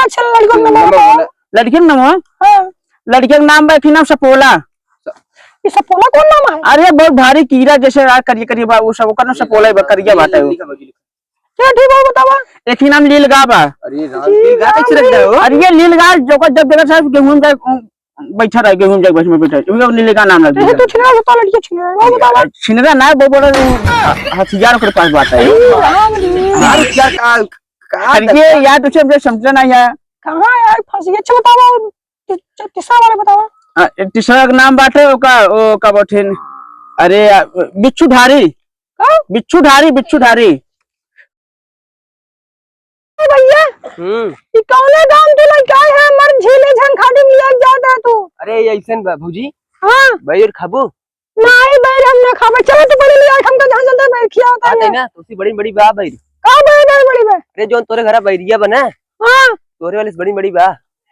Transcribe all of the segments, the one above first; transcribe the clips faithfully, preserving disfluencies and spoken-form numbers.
अच्छा, लड़कियों के नाम बताओ। लड़कियों के नाम है? हाँ। लड़कियों के नाम बा, एक ही नाम सपोला। ये सपोला कौन नाम है? अरे, बहुत भारी कीड़ा जैसे आ, करिए, करिए बा, वो सब, ओकर नाम सपोला बा, करिया बाटे वो। चलो, ठीक बा, बतावा। एक ही नाम लीलगा बा। अरे राम, जी, लीलगा राम कैसे रख जी। दे हो? अरे, ये लीलगा जो का जब देखा साहब गेहूं में जाए, बैठा रहे, गेहूं में जाए, बस में बैठा रहे, वो लीलगा नाम रख दिया। तो छिनरा होता, लड़कियां छिनरा, वो बतावा। छिनरा ना, वो बड़ा हथियार ओकर पास बाटे। अरे राम जी। यार, क्या का, का अरे, ये यार, तुझे हमसे समझना नहीं है। कहाँ यार फंस गए? अच्छा, बतावा। ती-, ती-, तीसरा वाला बतावा। आ, तीसरा के नाम बाटे ओका, ओ, का बोलथिन? अरे, आ, बिच्छू धारी। का? बिच्छू धारी, बिच्छू धारी। ए भैया, हम्म। ई कौने गांव के लड़का है? हमर झीले झंखाड़ी में लिया जाता है तू। अरे, ये ऐसन बा, भौजी। हाँ। बैर खाबू? नहीं, बैर हम ना खाबे। चलो, तू पहले ले आ, हमका जहाँ जल्दी बैर खिया होता है। ना, तो सी बड़ी बड़ी बा बैर। का बैर, बैर बड़ी बा? अरे, जोन तोरे घरा बैरिया बा ना? हाँ। तोरे वाले से बड़ी बड़ी बा।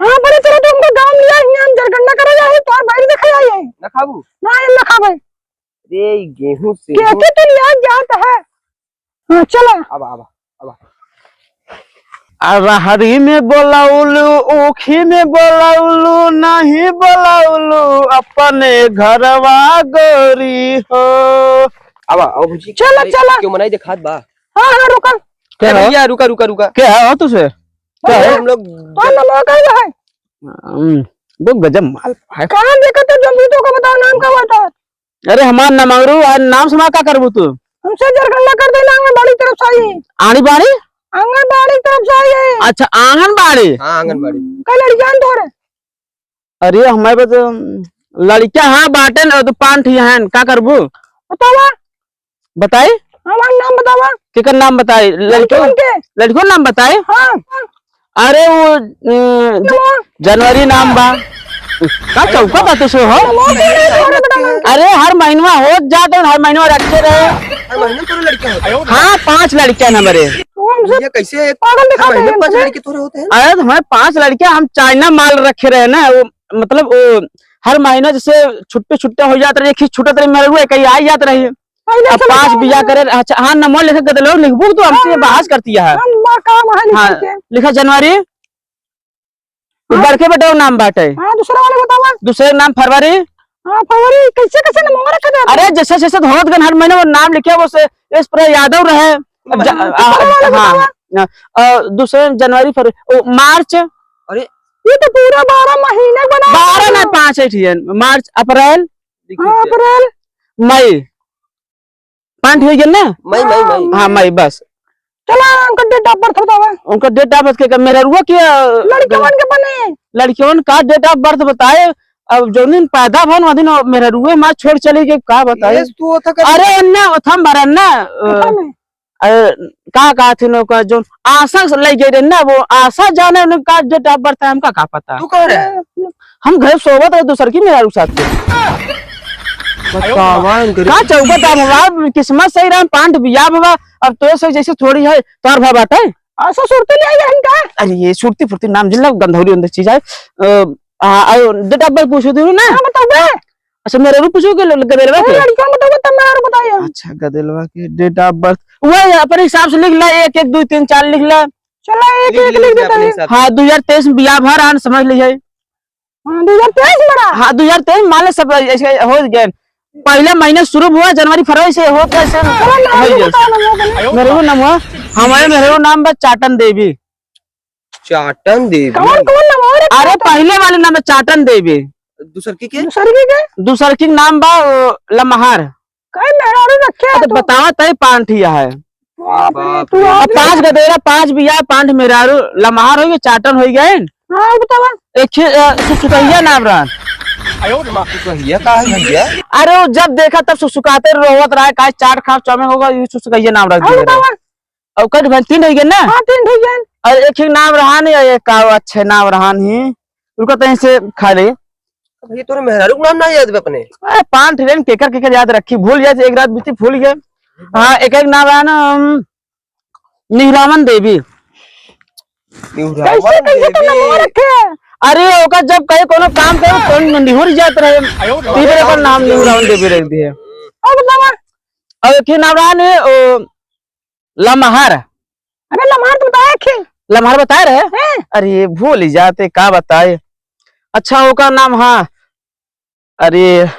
हाँ, पहले चलो, तू हमका गांव लिया, यहाँ हम जरगंडा करे जाए, तोर बैर देखे जाए। ना खाबू? नहीं, हम ना खाबे। रे, गेहूं से कहते तो लिया जात है। हाँ, चला। अब, अब, अब। अरहरी में बोलाउलू, ऊखी में बोलाउलू, नहीं बोलाउलू अपने घरवा गोरी हो। अब, अब भौजी, चला, अरे, चला। क्यों मनाई देखात बा? हाँ, हाँ, रुका। के अरे हो? भैया, रुका, रुका, रुका। के हो तुसे? के अरे हो? हम लोग कौन नमवा का है? हम्म, वो गजब माल है। कहाँ देखा तो जल्दी तो का बताओ, नाम का बताओ। अरे हमार नमंगरू, आज नाम से का करबू तू? हमसे जरगंडा कर देना, आंगनबाड़ी तरफ से आई है। आड़ी बाड़ी? आंगनबाड़ी तरफ से आई है। अच्छा, आंगनबाड़ी। हाँ, आंगनबाड़ी। कई लड़कियां तोरे? अरे हमारे पास, अम, लड़कियां हाँ बाटे न, तो पाँच ठिया हैं, का करबू? बतावा। बताई? हमार नाम बतावा। केकर नाम बताई? लड़कियों, लड़कियों के। लड़कियों नाम बताई? हाँ। अरे वो, अ, ज-, जनवरी नाम बा। का चौका बा तुसे हो? अरे हर महीनवा होत जात है, हर महीनवा रखे रहे। हर महीने तोरे लड़के होते हैं? हाँ, पांच लड़के हैं हमारे। ये कैसे पागल दिखाते हैं पांच लड़के तोरे होते हैं? अरे तो हमारे पांच लड़के, हम चाइना माल रखे रहे ना, वो मतलब वो हर महीना जैसे छुट्टी छुट्टी हो जात रही, एक ही छूटत रही, मेरे को एक ही आ जात रही। पहले अब चलो पास जाओ बिया ना। करे, अच्छा, हाँ, नंबर लिखे के दिलो, लिखबू तो हमसे हाँ, बहस करती है। हम बा काम है हाँ, लिखे के। लिखा जनवरी, वो हाँ। बड़के बेटा वो नाम बाटे। हाँ, दूसरा वाला बतावा। दूसरे नाम फरवरी। हाँ, फरवरी, कैसे, कैसे नंबर रखा जाता है? अरे, जैसे, जैसे तो होत गन हर महीने वो नाम लिखे, वो से, इस पर यादव रहे। अब हाँ, जा-, आ, दूसरा वाला हाँ, बतावा। हाँ, और दूसरे जनवरी, फरवरी, ओ, मार्च। अरे। ये तो पूरा बारह महीने बना बारह ना, है। पाँच है, ठीक है। मार्च, अप्रैल, हाँ, अप्रैल। मई। पाँच हो गया ना? मई, मई, मई। हाँ, मई, बस। चला, उनका date of birth बतावा। उनका date of birth के, मेहरुआ के, अ, लड़कवन के बने। लड़कवन का date of birth बताए। अब जौन दिन पैदा भन, वह दिन मेहरुए माँ छोड़ चली गई, का बताए? Yes, तू ओथा कर अरे, अन्ना, ओथा मारा ना, अ, ओथा में। अरे, का कहा थी ना, का जौन आशा से ले गए रहे ना, वो आशा जाने उन्हें का date of birth है, हमका का पता? तू कहाँ रहे? हम घर सोवत रहे दूसर की मेहरारू साथ के। बतावा इनके का चौबत दाम हुआ, किस्मत सही रहा, पांच बिया हुआ, अब तो से जैसे थोड़ी है, तोर भा बाटे। ऐसा सुरती ले आई है इनका? अरे ये सुरती फुर्ती नाम जिला गंधौरी अंदर चीज है। अ, आ, आ, date of birth पूछो तू ना। हाँ, बताओ बे। अच्छा, मेहरारू पूछो के ल-, गदेलवा के? लड़का बताओ, तब मेहरारू बताइए। अच्छा, गदेलवा के date of birth। वह अपने हिसाब से लिख ला, एक, एक, दो, तीन, चार लिख ला। चला, एक, लिख एक लीजिए लिख देता अपने है। हिसाब से। हाँ, दो हजार तेईस में बियाह भर आन, समझ लीजिए। हाँ, दो हजार तेईस में रहा। हाँ, दो हजार तेईस मान ले सब ऐसे हो गए। पहला महीना शुरू हुआ जनवरी फरवरी से, होत ऐसे चला, नाम हो गया। बताओ ना, वो बने। मेहरारू नाम हुआ, हमारे मेहरारू नाम बा चाटन देवी। चाटन देवी। कौन, कौन नाम और है? अरे, पहले वाले नाम है चाटन देवी। दूसर की के? दूसर की के? दूसर की नाम बा, ओ, लमहार। कई मेहरारू रखे है अरे, तो। बतावा तय पांच ठिया है। बाप रे, बाप तू रे। आप अब पांच गदेरा, पांच बिया, पांच मेहरारू, लमहार हो गए, चाटन हो गए। हाँ, बतावा। एक ही, अ, सुसुकैया नाम रहा। सुसुकैया का है भैया? अरे, वो जब देखा तब सुसुकाते रोवत रहा, काहे चाट खाब, चाउमीन होगा, ये सुसुकैया नाम रख हाँ, दिया। बतावा। और कट भन तीन हो गए ना? हाँ, तीन हो गए। और एक ही नाम रहा नहीं, एक का अच्छे नाम रहा नहीं, रुका तो इसे खा ले। भैया, तोरे मेहरारू के नाम ना याद बा अपने? अरे, पान ठेले में केकर, केकर याद रखी, भूल जाए, एक रात बीती भूल गए। हाँ, एक, एक नाम रहा ना, हम, निहुरावन देवी। निहुरावन कैसे, कैसे तो देवी। नाम रखे? अरे, ओका जब कहीं कोनो काम करे, तो निहुर जात रहे। तीसरे पर नाम निहुरावन देवी रख दिए। अब बतावा। और एक ही नाम रहा ने, ओ, लमहर। अरे लमहर तो बताया कि लम्हार बताए रहे? हैं? अरे, भूल ही जाते, का बताए। अच्छा, ओकर नाम, हाँ, अरे,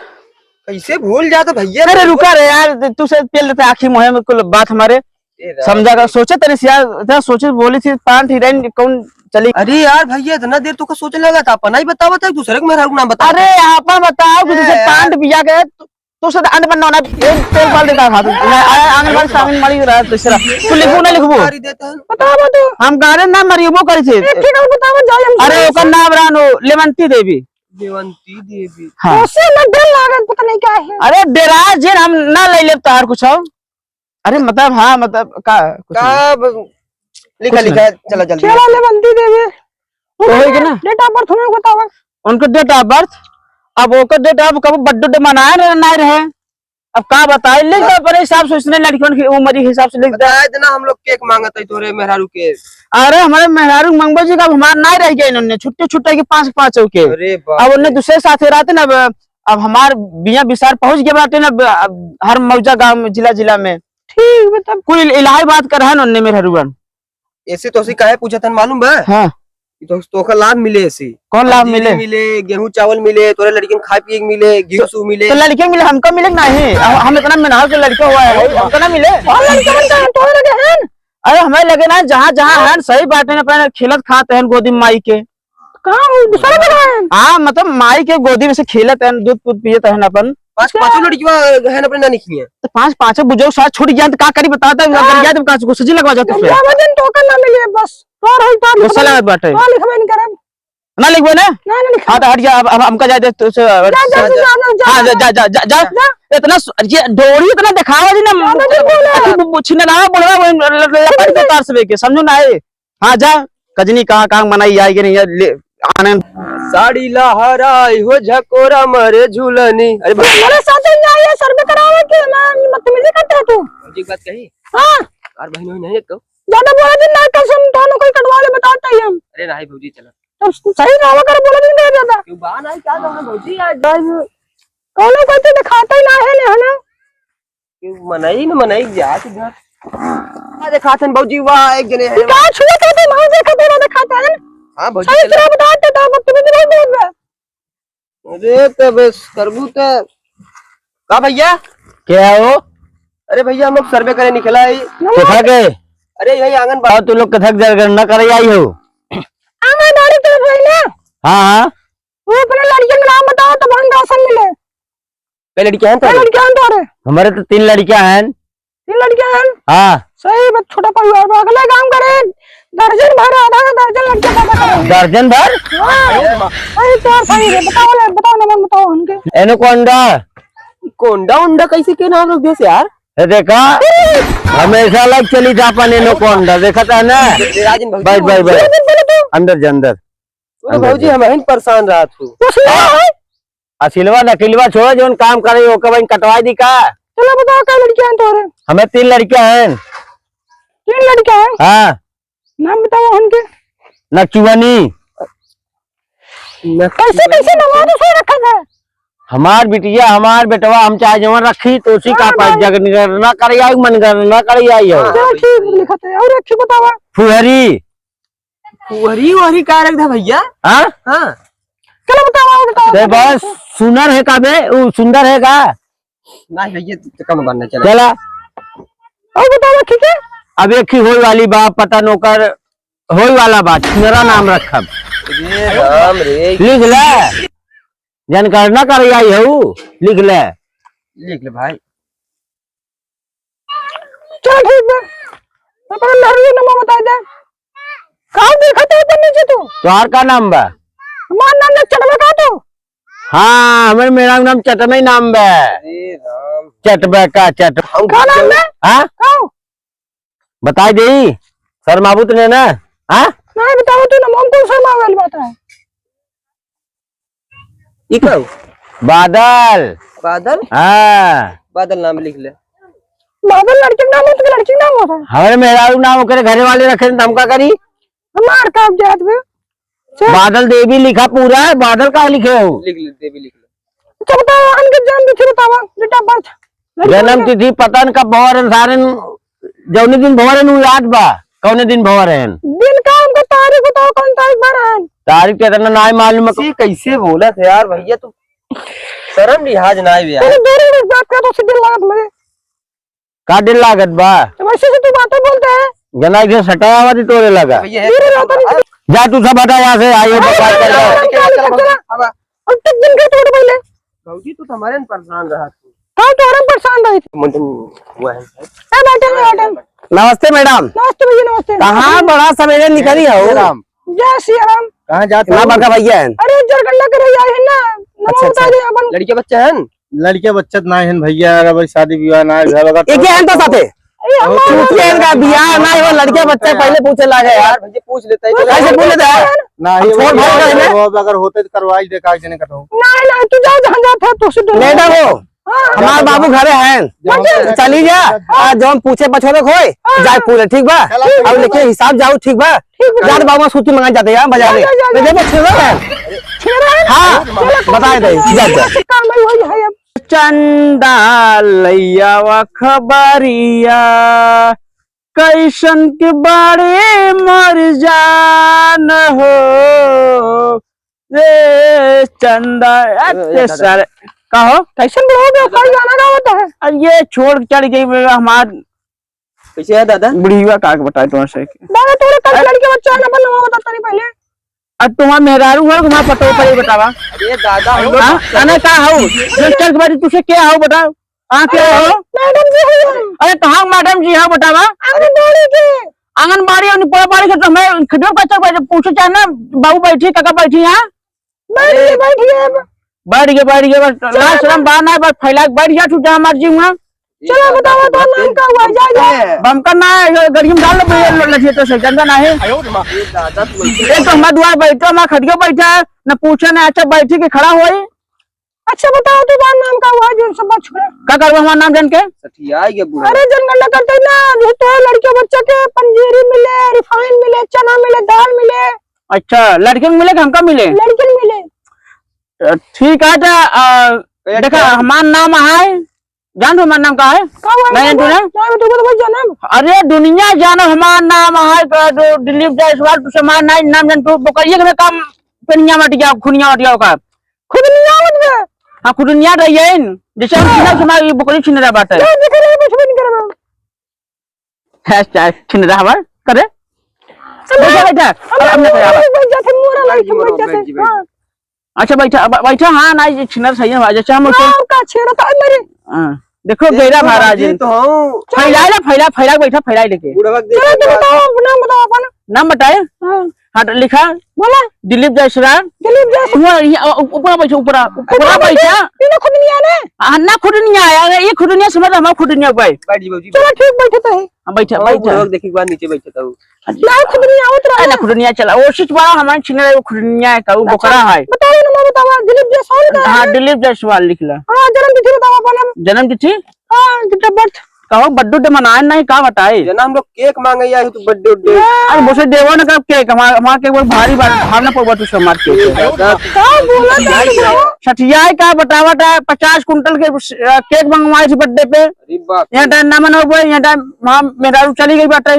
कैसे भूल जात भैया? अरे, रुका रे यार, तू से पेल देते आखिरी मुहे में कुल बात हमारे ए राम। समझा कर सोचे तनी से यार, इतना सोचे बोली थी, पान हीरोइन कौन चली? अरे यार भैया, इतना देर तो का सोचे लगा था, अपना ही बतावा था, दूसरे को मेहरारू नाम बता। अरे, आपन बताओ, कुछ से ए यार। पान पिया के, तू, तू से अंड पर नौना, एक तेल पाल देता था तू। मैं आया आंगनबाड़ी सामने मरी रहा, दूसरा। तू लिखबू ना लिखबू? गारी देता है। बताओ, बताओ। हम गारे ना मरियबो करी थे। एक ठे और बताओ, जाए हम अरे, सुने। ओकर नाम रहनो, लेवंती देवी। देवंती देवी। हाँ। ओसे न डर लागत, पता नहीं क्या है। अरे डेरा जिन, हम ना ले लेब तोहार कुछ हो। अरे मतलब, हाँ, मतलब का, कुछ का नहीं। ब-, लिखा, कुछ लिखा, नहीं। चला जल्दी। चला लेवंती देवी। तो होई के ना? Date of birth हमें बतावा। उनको date of birth, अब ओकर date of कब birthday मनाए रहे, ना रहे। अब का बताए, लिख दे अपने हिसाब से, उसने लड़कियों की उम्र के हिसाब से लिख दे। बताए देना, हम लोग cake मांगत है तोरे मेहरारू के। अरे हमारे मेहरारू मंगबो जी का, अब हमार नाई रह गए इन्होंने, छुट्टी छुट्टा के पाँच पाँच के। अरे बाप अब उन्हें रे। दूसरे साथे रहते ना, अब, अब हमार बिया बिसार पहुंच गए बाटे ना, अब, अब हर मौजा गांव में, जिला जिला में। ठीक बा तब। कुल इलाहाबाद का रहन उन्हें मेहरारूवन। ऐसे तो उसे काहे पूछत हन मालूम बा? हाँ। ई तो, तोका लाभ मिले ऐसे। कौन लाभ पंजीरी मिले? मिले, गेहूं चावल मिले, तोरे लड़कियन खाए पिए के मिले, घी तो, सू मिले। तो लड़के मिले, हमका मिले कि नहीं? हम, हम इतना मेहनत के लड़के हुआ है, हमका ना मिले? और लड़के बन के तोरे लगे हैं? अरे हमें लगे ना, जहाँ, जहाँ हाँ। हैं, सही बाटे ना, अपने खेलत खात हैं गोदी में माई के। कहाँ वो दूसरा जगह है? हाँ, मतलब माई के गोदी में से खेलत हैं, दूध पूध पियत हैं अपन। पाँच अच्छा। पाँचों लड़कियां हैं अपने नानी की हैं। तो पाँच पाँचों बुझो साथ छूट गया तो का करी बताता है, हाँ। गरिया तुम का गुस्सा जी लगवा जाते हैं। गरिया वजन तो का ना मिले बस। तोर होई तोर गुस्सा लिखबे, लगत बाटे। तोर लिखबे नहीं करब। ना लिखबे ना? ना, ना लिखबे। हाँ, तो हट जा, अब, अब हमका जाए दे, तो से, जा, जा, जा, जा, जा, हाँ, जा, जा, जा, जा, जा, जा। जा। इतना सु-, ये डोरी इतना दिखावा जी ना, ज्यादा नहीं बोले। अरे, वो, वो छिनरा बुढ़वा, वो ल-, ल-, लकड़ी के तार से लेके, समझो ना, ए। हाँ, जा, कजनी कहाँ, कहाँ मनाई आएगी नहीं, ले, आनंद। साड़ी लहराई हो झकोरा मरे झूलनी। अरे, बा- मेरे साथ नहीं आइए, सर्वे करावे के, मैं बदतमीजी करते हो तू। भौजी, एक बात कही? हाँ। यार, बहन, वही नहीं है, तो? ज्यादा बोला दिन ना, कसम, दोनों को ही कटवा ले, बताते ही हम। अरे, नहीं, भौजी, चला। तब सही रहा कर बोला दिन कर ज्यादा। क्यों बा नहीं, क्या कहना, भौजी, आज? कौनो कहते दिखाता ही ना है, ले, है ना? क्यों मनई न मनई जात इधर। आ देखात हन भौजी, वाह, एक जने हैं। का छुआ तो तुम हो देखा, तेरा दिखाता है। हाँ, भौजी, सही चला। तरह बता दे, तो तुम भी नहीं बोल रहे। अरे, तो बस करबू तो। का भैया? क्या हो? अरे भैया, हम लोग सर्वे करे निकला है। किथा के? अरे, यही आंगन बाड़ी। और तू लोग कथक जनगणना करे आई हो? आंगनबाड़ी तो भाई ना। हाँ, हाँ। वो अपने लड़कियन के नाम बताओ, तब हम राशन मिले। कै लड़कियां हैं कै तोरे? लड़कियां हैं तोरे? हमारे तो तीन लड़कियां हैं। तीन लड़कियां हैं? हाँ। सही बात, छोटा परिवार बा। अगले काम करे, दर्जन भर, आधा दर्जन लड़कियां पैदा करे। दर्जन भर? हाँ। सही, तोर सही रे, बताओ ले, बताओ नंबर बताओ उनके। एनाकोंडा। कोंडा उंडा कैसे के नाम रख दिया से यार? ये देखा, हमेशा लग चली था अपन एनाकोंडा, देखा था ना? राजन भौजी। बैठ, बैठ, बैठ। बोले तू। अंदर जा, अंदर। सुनो अंदर भौजी, जा। हम ही परेशान रहा तू। कुछ नहीं है। असिलवा नकिलवा छोड़, जौन काम करे, ओके भाई कटवाई दी का? चलो बताओ, कै लड़कियां हैं तोरे? हमें तीन लड़कियां हैं। तीन लड़कियां हैं? हाँ। नाम बताओ उनके। नकचुआनी। कैसे, कैसे नाम है, दूसरा रखा था? हमार बिटिया, हमार बेटवा, हम चाहे जवन रखी, तो उसी का हाँ पास भाई। जनगणना करे आई, मनगणना करे आई हो। हाँ, चलो ठीक, लिखत है। और एक ठे बतावा। फुहरी। फुहरी, वहरी का रख दे भैया? हाँ? हाँ। चलो बतावा, बतावा। ते बस सुनर है का बे? उ सुंदर है का? नहीं भैया, तो कम बनना चला। चला। और बतावा, ठीक है? अब एक ही होई वाली बा, पता नौकर होई वाला बा, मेरा नाम रखब। रे राम रे। लिख ले, जनगणना करे आई हऊ, लिख ले। लिख ले भाई। चल ठीक बा, अपना मेहरारू के नाम बता दे। का देखत है ऊपर नीचे तू? तोहार का नाम बा? हमार नाम ले चटवा का तू? हाँ, हमारे मेहरारू नाम चटमई नाम बा। अरे राम। चटबा का चट। का नाम बा? हाँ? का? बताई देई, शर्माबू त ने ना? हाँ? नहीं बताओ तू ना, हम कौन शर्मा वाली बात है? ई का हो? बादल। बादल? हाँ। बादल नाम लिख ले। बादल लड़के के नाम हो तो लड़की के नाम हो? हमारे मेहरारू नाम ओकरे घरे वाले रखे त हम का करी? हमार का जात बे? चल। बादल देवी लिखा पूरा है, बादल का लिखे हो? लिख ले, देवी लिख ले। अच्छा बताओ, उनके जन्म तिथि बतावा, date of birth। जन्म तिथि पता न कब भवर हैं सारे, जौने दिन भवर हैं, उ याद बा, कौने दिन भवर हैं? दिन का बताओ कौन तारीख भर है? तारीख तो इतना नाहीं मालूम है। ये कैसे बोलत है यार भैया, तू शर्म लिहाज नाहीं बे यार। तू दूर में बात कर तो सीधे लागत मुझे। का दिल लागत बा? तो वैसे से तू बातें बोलता है। जना इधर सटाया हुआ थी तोरे लगा। भैया, दूर रहता नहीं। जा तू सब हटा यहाँ से, आई हो तो बात कर। चला, चला, चला, चला। अब तक दिन का तोड़ पहले। भौजी, तू तो हमारे में परेशान रहा तू। का तोरे में परेशान रही? मुझे हुआ है। ए, बैठे, बैठे। नमस्ते मैडम। नमस्ते भैया, नमस्ते। कहाँ बड़ा सवेरे निकली हो? राम। जय सिया राम। कहाँ जात ना हो? बड़का भैया है। अरे, जरगंडा करे आए हैं ना। नमो अच्छा, बता अच्छा। दे अपन। लड़के बच्चे हैं? लड़के बच्चे ना हैं भैया, यार, अभी शादी विवाह ना है, घर वगैरह एक ही हैं तो साथे। ए, हम बहुत चूतिया इनका बियाह ना हो, लड़के बच्चे पहले पूछे लागे यार। यार, भैया, पूछ लेते हैं। कैसे पूछ लेते हैं? ना, हम ये छोड़ भाई का है ना? वो अगर होते तो करवाई दे, काहे जने कटो। नहीं, नहीं, तू जा, जहाँ जात है, तू से दूर। मैडम हो, हाँ। हमार बाबू घरे हैं। जा, जा। चली जा, आ, जौन पूछे पछोरे होए, हाँ। जाए पूरे, ठीक बा? चला, अब चला। लेकिन हिसाब जाऊ, ठीक बा? ठीक बा। जात बाबू सूती मंगा जाते हैं बाजार में। जा, जा, जा, मैं जा। देखो, छिन रहा है। छिन रहा है? हाँ, चलो, बताए दे, जा, जा। काम है, वही है अब। चंदा लैया वा खबरिया, कैसन के बाड़े मोर जान हो, रे चंदा, ए, ए, ए, दादा। सर, का हो? कैसन बुढ़ऊ बे, कोई गाना गावत है? अरे, ये छोड़ के चल गई बे, हमार कैसे है दादा? बुढ़िया का के बताए तुम्हारे से? दादा, तोरे कल हाँ? लड़के बच्चा है, अपन नवा बता तनी पहले। अब तुम्हार मेहरारू हो, तुम्हार पतो पर ही बतावा। अरे दादा, हम लोग हाँ? अने का हो? जो चल के बारी तुझसे क्या हो बताओ? हाँ, क्या अरे, हो? मैडम जी हो। अरे, कहाँ मैडम जी हो बतावा? आंगनबाड़ी के। आंगनबाड़ी और निपोड़ा बाड़ी के तो हमें खिदो का चल पूछे चाहे ना, बाबू बैठी, काका बैठी यहाँ? बैठ गए, बैठ गए अब। बैठ गए, बैठ गए, बस लाज शरम बा ना, बस फैला के बैठ जा, तू जा हमार जीव में। चलो, बताओ, तो नाम का हुआ? जा, जा। बमका ना, ये गड़िया में डाल लो, ये लो, लठिया तो से गंदा ना है। ये दादा, तू एक तो हमार दुआर बैठो, हमार खटियो बैठा है, न पूछे, न अच्छा बैठी के खड़ा होई। अच्छा, बताओ, तो बार नाम का हुआ, जो सब बात छोड़ा? का करबो हमार नाम जान के? सठिया गया बूढ़ा। अरे, जनगणना करते ना, जो तो लड़के बच्चा के पंजीरी मिले, रिफाइन मिले, चना मिले, दाल मिले। अच्छा, लड़के को मिले कि हमका मिले? लड़के को मिले। अ, ठीक है, तो, अ, ए, देखा, अच्छा। हमार नाम है, जान दो हमार नाम का है? का हुआ? मैं नाम जान दो है? ना। नाम तो बोलो भाई, जानम। अरे, दुनिया जानो हमार नाम है, तो दो दिलीप जायसवाल, तुझसे हमार नाम, नाम जान तू, बकरिया के काम, पेनिया मटिया, खुनिया मटिया का। खुदनिया मत बे। हाँ, खुदनिया रही है इन। जैसे हम छिनरा, हमारी बकरी छिनरा बात है। जा, देखे रहे, कुछ भी नहीं करबा। है, चाहे छिन रहा हमार, करे। अरे, बैठा, बैठा। अरे, अरे, अब ना मोरा बैठा। लग जाते, मोरा लग बैठ, मोरा जाते। बैठ, बैठ। हाँ। अच्छा, बैठा, ब-, बैठा, हाँ, ना, ये छिनर सही है, अच्छा, हम हाँ, उसे का छेड़ा था, अरे मेरे। हाँ, देखो, ये बेरा तो महाराज जी जी। तो हूँ। फैला ले, फैला, फैला, बैठा, फैला लेके। बुढ़वा के चलो, देखो तुम यार। बताओ, अपना बताओ, अपना। नाम बताए? हाँ। हाँ, तो लिखा। बोला। दिलीप जायसवाल। दिलीप जायसवाल। हुआ, ये, उ-, ऊपर बैठो, ऊपर, ऊपर ऊपर बैठो। बैठो। इन्हें खुदनिया ने। हाँ, ना खुदनिया आया, ये खुदनिया समझ, हमारा खुदनिया भाई। बैठ जी, बैठ जी, चलो, बैठ। ठीक, बैठे तो है। हाँ, बैठा, हाँ, बैठा। बुढ़वा के देखी, एक बार नीचे बैठे तो। ना, खुदनिया आवत रहा अरे, ना। खुदनिया चला, वो सिच बड़ा हमारे छिने, वो खुदनिया है, का, वो अच्छा, बोकरा है। बताओ ना, मैं बतावा, दिलीप जायसवाल का हाँ, है। दिलीप जायसवाल लिख ला। हाँ, जन्म तिथि बतावा अपना। जन्म तिथि? हाँ, date of birth। कहो, birthday उड्डे मनाए नहीं, का बताए? ये ना हम लोग cake मांगे या तो birthday उड्डे। अरे, बोसे देवो ना कब cake, हमार, हमार cake बहुत भारी बात, भावना पर तू से हमार cake। ये दादा, का बोला था ये? सठियाए का बतावा था, पचास कुंटल के, अ, cake मंगवाए थे birthday पे। अरे बाप रे। यहाँ time ना मनाओ, यहाँ time वहाँ मेहरारू चली गई बाटे।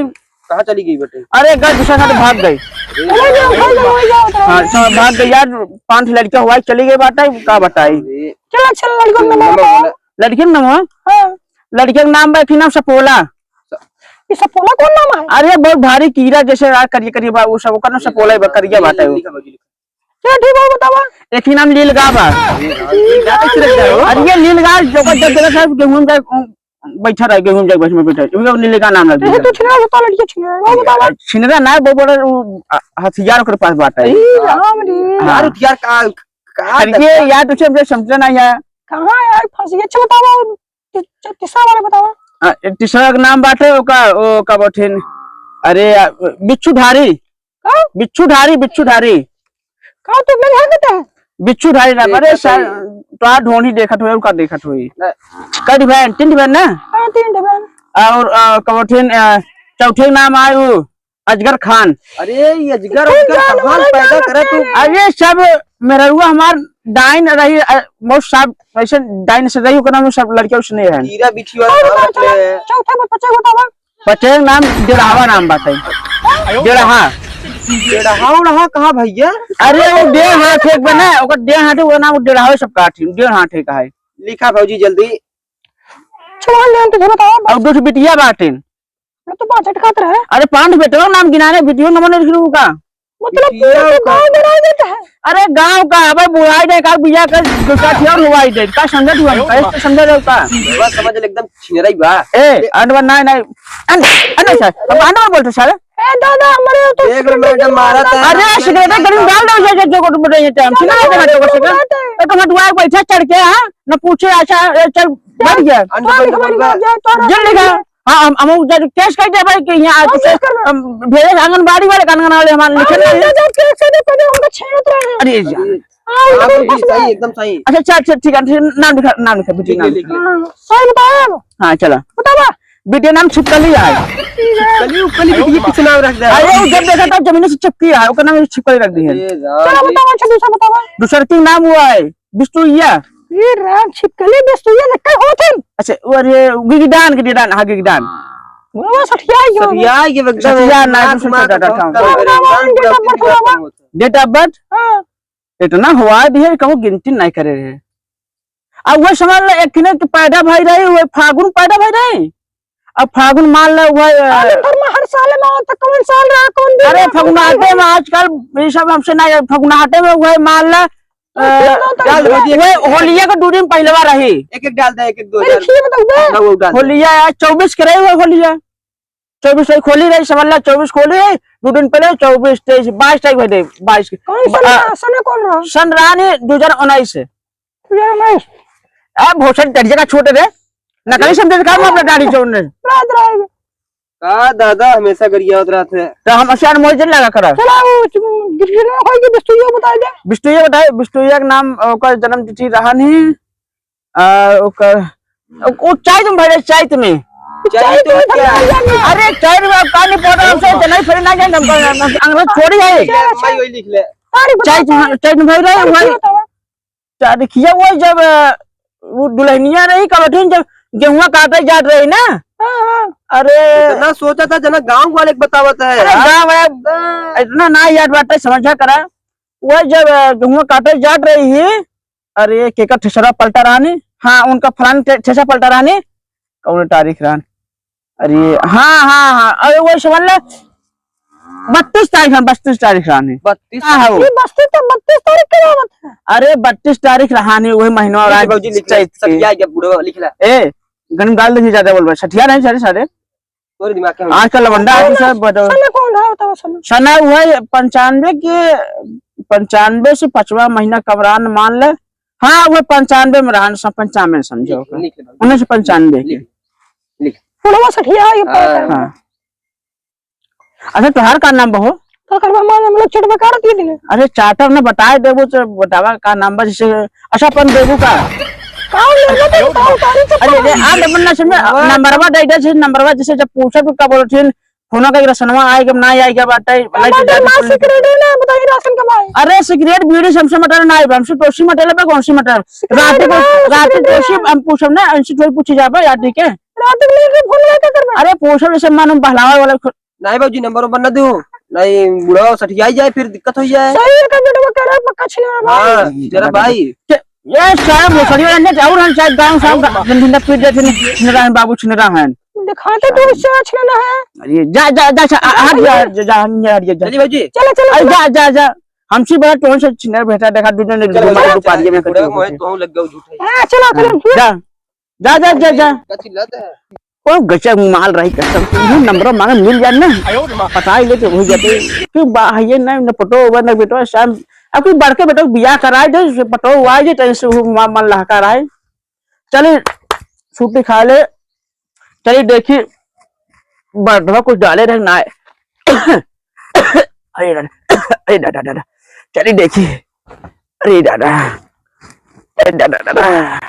कहाँ चली गई बाटे? अरे, गई दूसरा साथ भाग गई। अरे, अरे, अरे, अरे, अरे, हाँ, सब भाग गई यार, पांच लड़का हुआ, चली गई बाटे, का बताई? अरे। चल, अच्छा, लड़कों का नाम बताओ। लड़कियन नाम है? हाँ। लड़कियन नाम बा, एक नाम सपोला। ये सपोला कौन नाम है? अरे, बहुत भारी कीड़ा जैसे आ, करिए, करिए बा, वो सब, ओकर नाम सपोला बा, करिए बाटे वो। लिखा, लिखा। चलो, ठीक बा, बतावा। एक ही नाम लीलगा बा। अरे, हाँ, ये क्या कैसे रख रहे हो? अरे, ये लीलगा, जो का जब देखा था, गेहूं में जाए, बैठा रहे, गेहूं में जाए, बस में बैठा रहे, वो लीलगा नाम रख दिया। तू छिनरा होता, लड़के छिनरा, वो बतावा। छिनरा ना, वो बड़ा, वो, आ, हथियार ओकर पास बाटे। अरे, राम रे। हाँ। यार, हथियार का, का अरे, ये यार, तुझे मुझे समझना नहीं है। कहाँ यार, फंस गया? अच्छा, बतावा। ती-, ती-, तीसरा वाला बतावा। आ, ए, तीसरा के नाम बाटे ओका, ओ, का बठिन, अरे, आ, बिच्छू धारी। का? बिच्छू धारी, बिच्छू धारी। का तू मेरे यहाँ देता है? बिच्छू धारी ना, देखत अरे, सर, होई। तो आ ढोनी देखत होई, का देखत होई? ना। कई बहन, तीन बहन ना? हाँ, तीन बहन। और, आ, का बठिन, आ, चौथे नाम आए वो, अजगर खान। अरे, ये अजगर, तू अजगर जान कहाँ वाला पैदा जान करे तू? रखे। अरे, सब मेहरुआ हमार डाइन रही, अ, बहुत साफ ऐसे डाइन से रही, ओकर नाम सब लड़के उसने है। कीड़ा बिच्छू वाला और नाम बता, रखले। चौथा में पचे बतावा। पचे नाम डेढ़ावा नाम बाटे। डेढ़ा। डेढ़हा उढ़हा कहा भैया? अरे वो डेढ़ हाथ एक बना, ओकर डेढ़ हाथ, वो नाम डेढ़हा सब काठी, डेढ़ हाथ एक है। लिखा भौजी जल्दी। चलो, ले, तुझे बताओ, बस। अब दो ठो बिटिया बाटेन। मैं तो पाँच अटकात रहे। अरे पाँच बेटवा नाम गिनाने, बिटियो नंबर नहीं लिखलू का? मतलब बिटिया पूरे का। गाँव डरा देता है। अरे गाँव का, अबे बुढ़ाई दे का बिया का, दो चार ठिया और हुआ ही दे। का समझत हुआ? का इसको समझ रहे हो का? बस समझ ले, एकदम छिनराई बा। ए, अंडवा नहीं, नहीं। अंड, अंड सर, अब अंडवा बोलते सर। ए दादा, हमारे तो देख लो मैडम, मारा था। अरे सिगरेट गरीब डाल दो, जो, जो, जो, जो, जो, जो, ठीक है, ना, ना, ना, ना, ना, ना, तो हटवा बैठा चढ़ के, हाँ, न पूछे, अच्छा, ए, चल, बैठ गया। अंडवा बोल दे। जल्दी लिखा। हाँ, हम, हम उधर केस कर दे भाई कि यहाँ हम आके केस करबे। हम भेजे आंगनबाड़ी वाले, आंगनबाड़ी वाले हमारे लिखे अरे, नहीं है। दादा, केस कर दे, पहले हमको छेड़त रहे हैं। अरे यार। हाँ, हाँ, उनको बिल्कुल पास सही, में। एकदम सही। अच्छा, अच्छा, अच्छा, ठीक है, ठीक है, नाम लिखा, नाम लिखा, बेटी, ठीक है, नाम लिख लिखा। ले। हाँ, सही बताया अब। हाँ, चलो। बतावा। बेटी नाम छिपकली है। छिपकली, उपकली, बेटी, ये कुछ नाम रख दे। अरे, वो जब देखा था जमीन से चिपकी है, उसका नाम छिपकली रख दी है। अरे राम चलो, रे। बतावा, अच्छा, दूसरा बतावा। दूसर के नाम हुआ है। बिस्तुइया। ये राम छिपकली बिस्तुइया लक्का होत हन। अच्छा, वो अरे गिगडान के गिगडान, हाँ गिगडान। वो सठिया ही हो। सठिया ये एकदम सठिया ना, नाक दूसरे माक का डाटा बहुत उठाओ। कम करे, बाबा, एकदम date of birth पूरा बतावा। Date of birth? हाँ। इतना हुआ भी है, कहूँ गिनती नहीं करे रहे। अब वो समझ लो, एक ने के पैदा भई रही, वो फागुन पैदा भई रही। अब फागुन मान लो, वो, अरे, धर्म हर साल में आवत है, कौन साल रहा, कौन दिन अरे, रहा, कौन फगुनाहटे साल में आजकल ये सब हमसे ना, फगुनाहटे में वो मान ला, अ, डाल दो, डाल दो, वो होलिया के दो दिन पहिलवा रही। एक एक डाल दे, एक एक दो डाल। खीर बताओ बे। ना, वो डाल दे। होलिया है, चउबीस के रही वो होलिया। चउबीस तारीख होली रही, समझ ला, चउबीस होली रही, दो दिन पहले चउबीस, तेईस, बाईस तारीख भई रही, बाईस के। कौन सन आ, रहा? सन कौन रहा? सन रहा नहीं, दो हजार उन्नीस से। दो हजार उन्नीस। अब भोसड़ी तरिया का छोटे रे, नकली समझे का हम अपना दाढ़ी छोड़ने। रात रहे। का दादा हमेशा गरियावत रहत है। तो हम असियान मोहित लगा करा। चला वो गिरगिट में कोई के बिस्तुइया बताई दे। बिस्तुइया बताए, बिस्तुइया के नाम, ओकर जन्म तिथि रहा नहीं, आ, ओकर, ओ, ओ चैत में भरे, चैत में। चैत में क्या? अरे चैत में अब का नहीं पता, हमसे तो नहीं फिर ना जाए, हम, हम, हम अंग्रेज थोड़ी है। मैं वही लिख ले। अरे बता चैत में, चैत में भरे, वही। तारीखिया वो जब, अ, वो दुल्हनिया रही, कबठिन जब गेहुआ काटे जात रही ना। हाँ, हाँ। अरे। इतना सोचा था, जना गाँव वाले के बतावत है। अरे यार। गाँव वाला, हाँ। इतना ना याद बाटे, समझा करा। वो जब, अ, गेहुआ काटे जात रही ही, अरे, केकर ठेसरा पलटा रहनी? हाँ, उनका फलान ठे-, ठेसरा पलटा रहनी। कौन तारीख रहन? अरे, हाँ, हाँ, हाँ। अरे, वो समझ ले, बत्तीस तारीख रहन, बत्तीस तारीख रहन। बत्तीस? हाँ, हाँ, वो। ये बत्तीस तो बत्तीस तारीख के आवत है। अरे, बत्तीस तारीख रहन, वही महीना और ठीक है, आज भौजी, लिख ले, चैत के। सठिया गया, बूढ़ा, लिख ले। ए, गन गाल देखी ज्यादा बोलबा, सठिया नहीं सारे, सारे। तोरे दिमाग के हम आजकल लवंडा है, तू सब बता। सना कौन है, बताओ, सना। सना वो है पंचानवे के, पंचानवे से पाँचवा महीना कमरान मान ले, हाँ, वो पंचानवे में रहन, सब पंचानवे में समझो लिख, ओकर। लिख ले, उन्नीस सौ पंचानवे के। लिख, लिख। बुढ़वा सठिया है, ये हाँ। पता है। हाँ। अच्छा, तोहार का नाम बा हो? का करबा, हमार हम लोग चटबा का रतिया दिन। अरे, चाटब ना, बताए देबो तो बतावा का नाम बा, जैसे, अच्छा, अपन देबू का? का लेबो तो बताओ, तारी तो अरे, रे, आ, नंबर ना सुन, वाह। नंबरवा दे दे, जैसे नंबरवा, जैसे जब पूछब तो का बोलथिन, फोन का रसनवा आए के ना आए के बात है, लाइट हमारे जाके माँ बोल दे। सिगरेट है ना, बताइए राशन कमाए। अरे सिगरेट बीड़ी से हमसे मतलब ना आए, हमसे टोसी मतलब है, कौन सी मतलब? सिगरेट रात को, ना, रात सिगरेट को ना। हम पूछब ना, ऐसी थोड़ी पूछी जाबे यार, ठीक है? रात को लेके फोन लेके करबे। अरे पूछब जैसे मानो बहलावे वाला खु- नहीं बाबूजी, नंबर ऊपर ना दो, नहीं बुढ़ा सठियाई जाए, फिर दिक्कत हो जाए। सही है, का बेटवा कह रहा है, पक्का छिनरा भाई। हाँ, छिनरा भाई। के, ये साहब भोसड़ी वाला ने और हम शायद गाँव साहब गा-, गंजिंदा पीट देते हैं, छिनरा है बाबू, छिनरा है। दिखाते तो इससे छिनरा है। अरे जा, जा, जा, जा, आ, हट जा, जा, जा, हट जा, हट जा, जा। चलिए बाबूजी। चलो, चलो, अरे चलो। जा, जा, जा। हमसे बड़ा टोन से छिनरा बेटा देखा, दूनों ने चलो, घुमा चलो, के पारिये में चलो, कटी मोहे होती। तो लग गया झूठा ही। हाँ, चलो, चलो। जा। जा, जा, जा, जा। का चिल्लाता है? ओ गजब माल रही कसम से। ये नंबर मांगे मिल जाए ना। पटाई लेके हो जाते। क्यों बा, ये ना, ना पटो हुआ, ना बेटो, शाम। अब कोई बड़के बेटो बियाह कराए दे, से पटो हुआ जे, तो ऐसे वो मा-, मन लहका रहा है। चलिए, छुट्टी खा ले। चलिए, देखी, बर्थवा कुछ डाले रहे ना। अरे दादा, अरे दादा, दादा। चलिए, देखी। अरे दादा, अरे दादा, दादा।